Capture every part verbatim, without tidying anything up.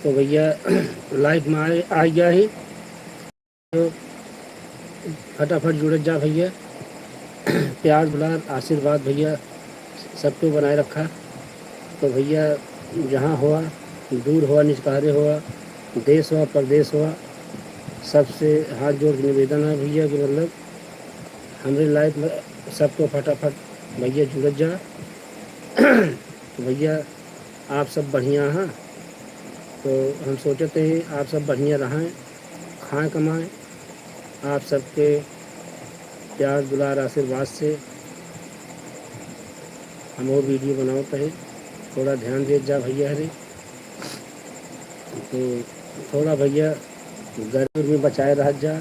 तो भइया, live में आए, आ गया ही। तो फटाफट जुड़त जा भइया। प्यार, दुलार, आशीर्वाद भइया सबको बनाए रखा। तो भइया, जहाँ हुआ, दूर हुआ, निजकारे हुआ, देश हुआ, परदेश हुआ, सबसे हाथ जोड़ के निवेदन है भइया कि मतलब हमरे live में सबको फटाफट भइया जुड़त जा। तो भइया, आप सब बढ़िया हैं? तो हम सोचत हैं आप सब बढ़िया रहें, खाएं कमाएं। आप सबके प्यार, दुलार, आशीर्वाद से हम वो video बनावत हैं। थोड़ा ध्यान देत जा भइया हरे। तो थोड़ा भइया गर्मी में बचाए रहत जा,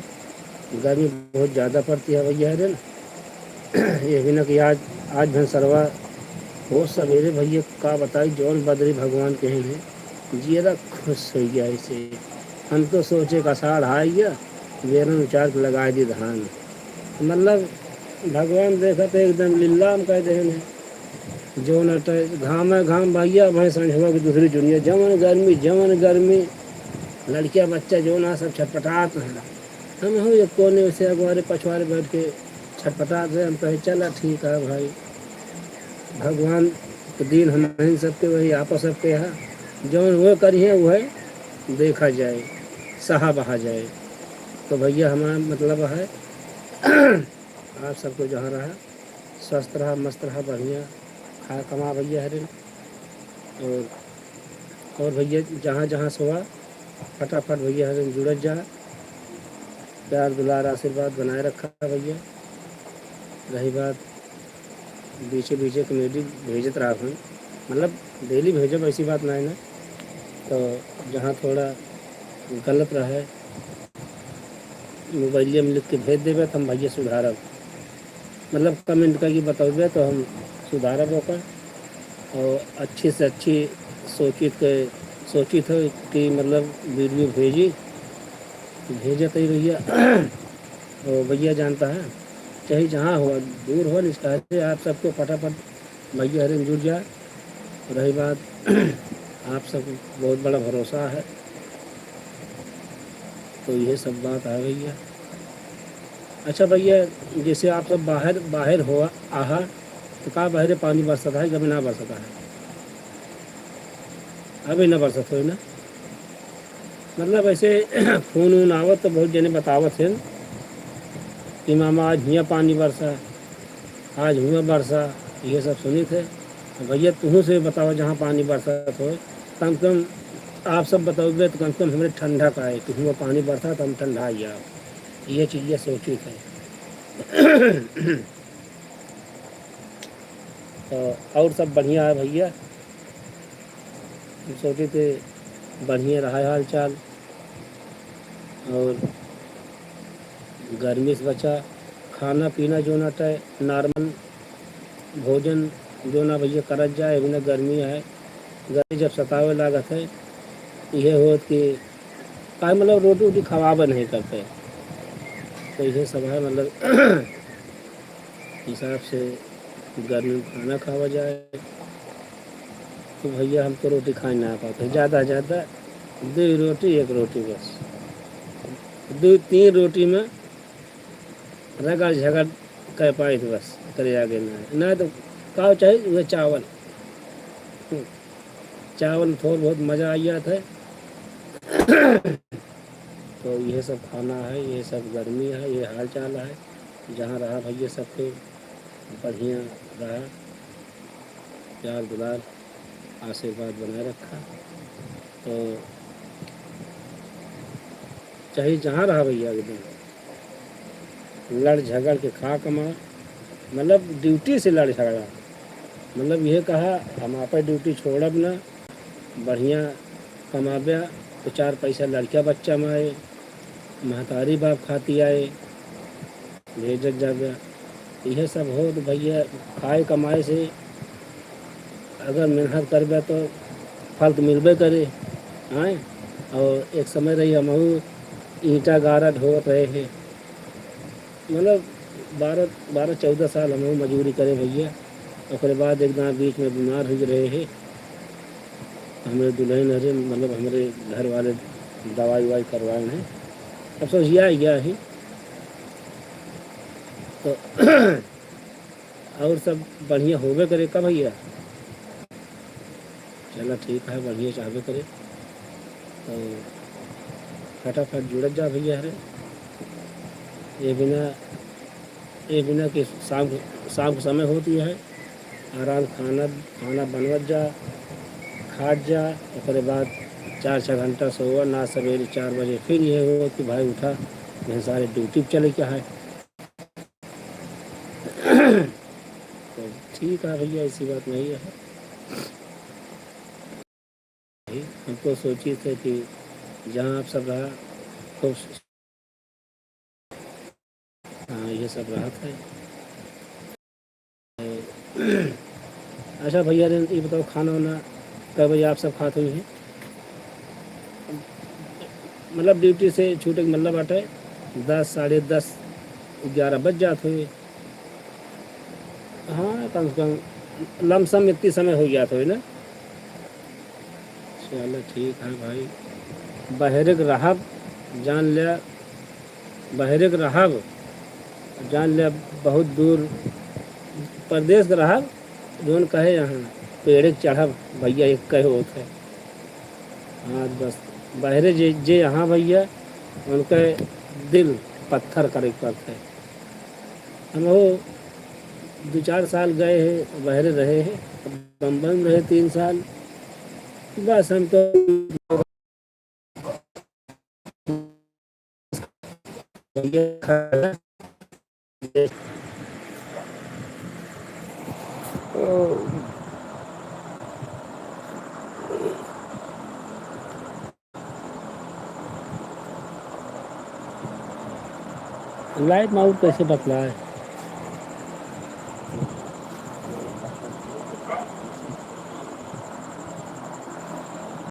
गर्मी बहुत ज़्यादा पड़ती है भइया हरे ना। ये भी ना कि आज, आज भैंसरवा बहुत सवेरे भइया का बताई, जौन बदरी भगवान के हैं, जियरा खुश हो गया इसे। हम तो सोचे कि आषाढ़ आ गया, बेरन उचार के लगाए दी धान। मतलब भगवान देखा तो एकदम लीलाम कर देहन है। जौन अटे घाम है घाम भइया, भैंस संझवा की दूसरी दुनिया, जवन गर्मी, जवन गर्मी, लड़किया बच्चा जौन आ सब छटपटात हैं। हम हो एक कोने से अगवारे पछवारे बैठ के छटपटात रहे। हम कहे, "चला ठीक है भाई, भगवान के दिन हम सबके वही आपस सबके है, जौन वो करिए वह देखा जाए, सहा बहा जाए।" तो भइया हमारा मतलब है आप सबको जहाँ रहा, स्वस्थ रहा, मस्त रहा, बढ़िया खा कमा भइया हरे। और, और भइया जहाँ जहाँ से हुआ फटाफट भइया हरे जुड़त जा, प्यार दुलार आशीर्वाद बनाए रखा भइया। रही बात बीचे बीचे comedy भेजत रहा हम, मतलब daily भेजब ऐसी बात ना है ना, तो जहाँ थोड़ा गलत रहे मोबाइलिया में लिख के भेज देबे तो हम भइया सुधारब, मतलब comment करके बतौबे तो हम सुधारब ओकर। और अच्छी से अच्छी सोचित के, सोचित हो कि मतलब video भेजी, भेजत ही भइया। और भइया जानता है, चाहे जहाँ हो, दूर हो, निष्ठा से आप सबको फटाफट भइया हरे जुड़ जाए। रही बात, आप सब बहुत बड़ा भरोसा है, तो यह सब बात है भइया। अच्छा भइया, जैसे आप सब बाहर, बाहर हो आहा, तो का बाहर पानी बरसत है, कभी ना बरसत है? अभी ना बरसत हो ना? मतलब ऐसे फोन वोन आवत तो बहुत जने बतावत हैं कि मामा आज हियाँ पानी बरसा, आज हुआ बरसा, ये सब सुनित है। तो भइया तुहूँ से बताओ जहाँ पानी बरसत हो, कम से कम आप सब बताओगे तो कम से कम हमरे ठंडा का है कि हुआ पानी बरसा तो हम ठंडा ही आओ। ये चीज़ें सोचित है। तो और सब बढ़िया है भइया, हम सोचित बढ़िया रहा हाल चाल। और गर्मी से बचा, खाना पीना जो ना टाइ-, normal भोजन जो ना भइया करत जाए, अभी ना गर्मी है, गर्मी जब सतावे लागत है, इहे होत कि काहे मतलब रोटी वोटी खवाबे नहीं करते, तो इहे सब है मतलब हिसाब से गर्मी में खाना खावा जाए। तो भइया हम तो रोटी खाए ना पाते, ज़्यादा ज़्यादा दो रोटी, एक रोटी बस, दो तीन रोटी में रगड़ झगड़ कर पाइत बस, करे आगे ना, ना तो का चाहे वह चावल, हम्म, चावल में थोड़ा बहुत मज़ा आ जात है। तो यह सब खाना है, यह सब गर्मी है, यह हाल चाल है। जहाँ रहा भइया सबके बढ़िया रहा, प्यार दुलार आशीर्वाद बनाए रखा। तो चाहे जहाँ रहा भइया एकदम लड़ झगड़ के खा कमा, मतलब ड्यूटी से लड़ झगड़ा, मतलब यह कहा हम आपे ड्यूटी छोड़ब ना, बढ़िया कमाबे तो चार पैसा लड़का बच्चा में आए, महतारी बाप खाती आए, भेजत जाबे। यह सब हो तो भइया खाए कमाए से अगर मेहनत करबे तो फल तो मिलबे करे। आए और एक समय रही हमहू ईंटा गारा ढोवत रहे हैं, मतलब बारह बारह चौदह साल हमहू मजूरी करे भइया। ओकरे बाद एक दाँव बीच में बीमार हो रहे हैं, हमरे दुलहिन हरे, मतलब हमरे घर वाले दवाई उवाई करवाए हैं। अब सोझिया आ गया है तो और सब बढ़िया होबे करे का भइया? चला ठीक है, बढ़िया चाहबे करे तो फटाफट जुड़त जा भइया हरे। ये बिना, ये बिना कि शाम, शाम के समय होती है, आराम खाना, खाना बनवत जा, खात जा, ओकरे बाद चार छः घंटा सोवा, ना सवेरे चार बजे फिर ये हो कि भाई उठा, भिनसारे ड्यूटी पे चले क्या है। तो ठीक है भइया, ऐसी बात नहीं है। हम तो सोची थे कि जहाँ आप सब रहा, खूब, हाँ, ये सब रहत है। अच्छा भइया रे, ये बताओ, खाना वाना कै बजे आप सब खात हुई हैं? मतलब ड्यूटी से छूटे के मतलब बाटे दस, साढ़े दस, ग्यारह बज जात हुई। हाँ, कम से कम लमसम इतनी समय हो जात हुई ना। चलो ठीक है भाई, बहरे के रहब, जान लिया, बहरे के रहब, जान लिया, बहुत दूर परदेस के रहब, जौन कहे यहाँ पेड़े के चढ़ब, भइया एक कहे होत है। हाँ, बस बहरे जे, जे यहाँ भइया, उनके दिल पत्थर करे के पड़त है। हम वो दो चार साल गए हैं, बहरे रहे हैं, बम्बई में रहे तीन साल, बस हम तो लाइट माउट कैसे बतलाए?